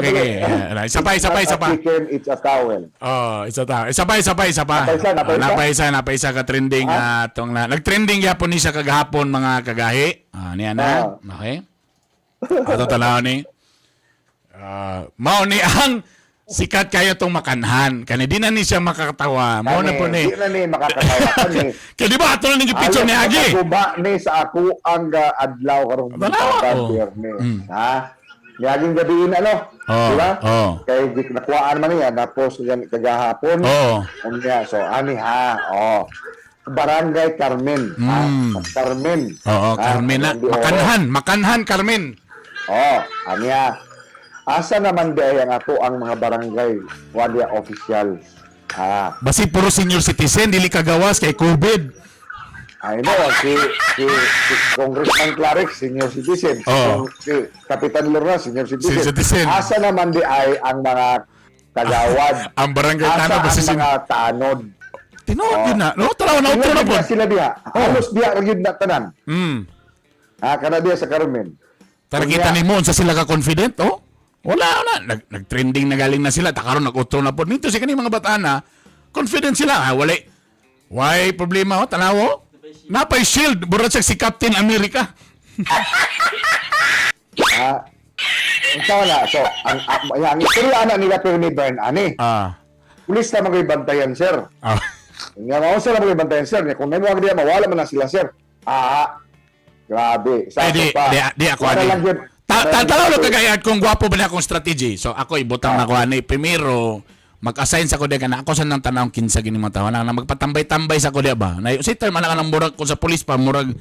okay. Isa pa, isa pa, It's isa not pa. a chicken, it's a towel. Oh, isa ta. Isa pa, isa pa, isa pa. Napaisa, napaisa. Ah, napaisa, napaisa ka trending tong na. Nag-trending gyapon ni siya kagahapon, mga kagahi. Ah, niya na. Okay. Ato tanaw ni. Ah, mao ni ang sikat kayo tong makanhan. Kani di na ni siya makakatawa. Mao na po ni. Di na ni makakatawa kani. Kaya di ba ato na ning picture ni Agi? Guba ni sa ako ang adlaw karong Tanawa, oh. Biyernes. Ha? Niaging gabiin ano? Oh, Di ba? oh. Kay di nakuhaan man niya tapos kagahapon. Oo. Unya, so ani ha. Oh. Barangay Carmen. Ha? Carmen. Oo, Ha? Carmen na. Cagayan de Oro. Makanhan, makanhan Carmen. Oh, anya. Asa naman di ay ang ato ang mga barangay wala official. Ha. Basi puro senior citizen dili kagawas kay COVID. I know, si Congressman Clark, senior citizen. Oo. Si Kapitan Lorna, senior citizen. Senior citizen. Asa naman di ay ang mga kagawad? Ang barangay Asa tanod ang basi mga tanod? Tinuod yun na. No, tanaw na utro na Tingnan po. na sila diha. Halos diha ra gyud na tanan. Ha, kana diha sa Carmen. Tara kita ni mo unsa sila ka confident, oh. Wala wala nag-trending na galing na sila ta karon nag-utro na pod. Nito si kani mga bataan na confident sila. Ah, wala. Why problema oh, tanaw oh. Napay shield murag siya si Captain America. Ha. Unsa na? So, ang istorya ana nila Permi Bern ani. Pulis na mga bantayan, sir. Nga mao sila mga bantayan, sir. Kung may mga diha mawala man na sila, sir. Ah. Grabe. Sa Ay, di, pa. di, di ako Wala ani. lang yun. Ta Wala ta lang tanaw yun. kagayad kung gwapo ba na akong strategy. So ako ibutang na ko ani primero mag-assign sa ko di kana ako sa nang tanawng kinsa gini mga tawo na magpatambay-tambay sa ko di ba. Na si term ana ka ng murag kung sa pulis pa murag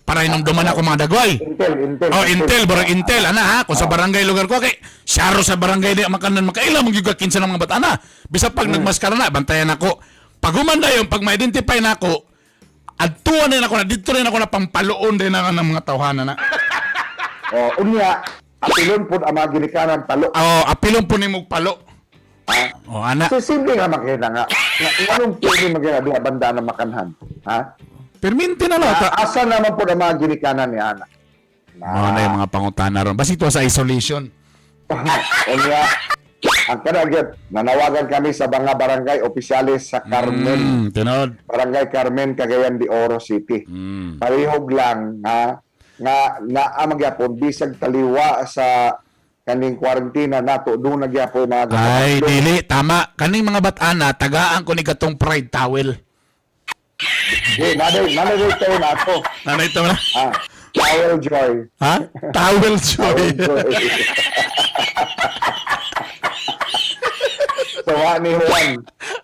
para hinumduman ako mga dagway. Intel, Intel. Oh, Intel, barang Intel, ana ha, kung sa barangay lugar ko kay syaro sa barangay di makanan makaila mo gyud ka kinsa ng mga bata na. Bisa pag nagmaskara na, bantayan ako. Pag humanda yon, pag ma-identify na ako, adtuan na ako na didto na ako na pampaloon din na ng mga tawhana na. Oh, unya, apilon pud ang mga ginikanan palo. Oh, apilon po nimo palo. Ha? Oh, ana. So, simple nga makita nga. Nga, anong pwede magkina diha banda na makanhan? Ha? Perminti na lang. Ah, asa naman po ang mga ginikanan ni Ana? Oh, na yung mga pangutana ron. Basta ito sa isolation. Unya, ang kanang gyud, nanawagan kami sa mga barangay opisyales sa Carmen. Tinod. Barangay Carmen, Cagayan de Oro City. Parehog lang ha nga naa magyapon bisag taliwa sa kaning kwarentina nato doon nagyapon mga Ay, dili tama. Kaning mga batana tagaan ko ni katong pride towel. Di, nanay nanay tayo nato. Nanay ito na. Ah, towel joy. Ha? Towel joy. Towel joy. So wa ni Juan.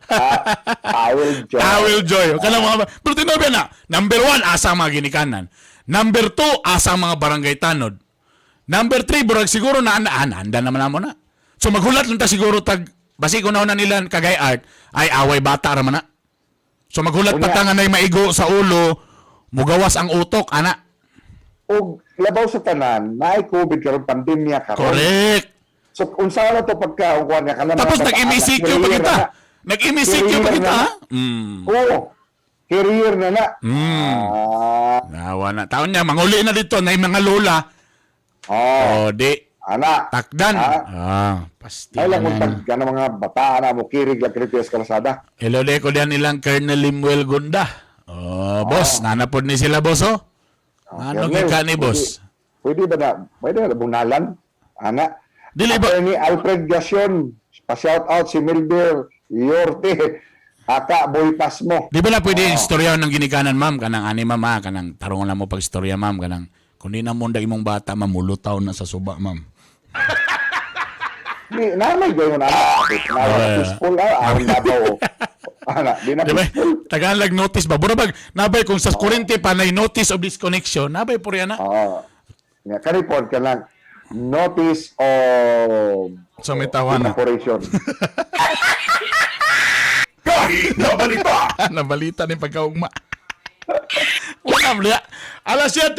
Ah, towel joy. Towel joy. Kana mga pero tinobe na. Number 1 asa ang mga ginikanan. Number 2 asa ang mga barangay tanod. Number 3 burag siguro na ana anda naman namo na. So maghulat lang ta siguro tag basi ko na nila kagay art ay away bata ra man na. So maghulat pa Unya. ta nga nay maigo sa ulo, mugawas ang utok ana. Og labaw sa tanan, naay COVID karon, pandemya karon. Correct. So unsa na to pagka kuan nga kanang Tapos mga nag-MCQ bataan, pa career kita. na na. Nag-MCQ pa Career kita. na Ha? na. Oo. Career na na. Ah, Nawa na. Taon niya manguli na dito na yung mga lola. oh, Oh, di. ana. Takdan. Ah. Ah, pasti. Ay lang na kung na. tag kana mga bataan na mo kirig lang kritis kalsada. Hello de ko diyan nilang Colonel Limuel Gunda. Oh, boss, nanapod ni sila boss oh. Ano Colonel, ka ni boss? Pwede, pwede ba na pwede ba na bunalan? Ana. Dili ba- Attorney Alfred Gasion, pa-shout out si Milber Yorte. Aka boy pasmo. Di ba na pwede istorya ng ginikanan ma'am kanang ani ma'am ah, kanang tarungon na mo pag istorya ma'am kanang kundi na mo imong bata ma'am mulutaw na sa suba ma'am. Di na may gayon ana. Na peaceful ah, ang Davao. Ana, di na Di ba? peaceful. Tagalog notice ba? Bura bag nabay kung sa kurente pa nay notice of disconnection, nabay puri ana. Oo. Nga ka-report ka lang. Notice of Sa may tawana. evaporation. Gahi na balita. Nabalita ni pagkaugma. Wala ba? Alas 7.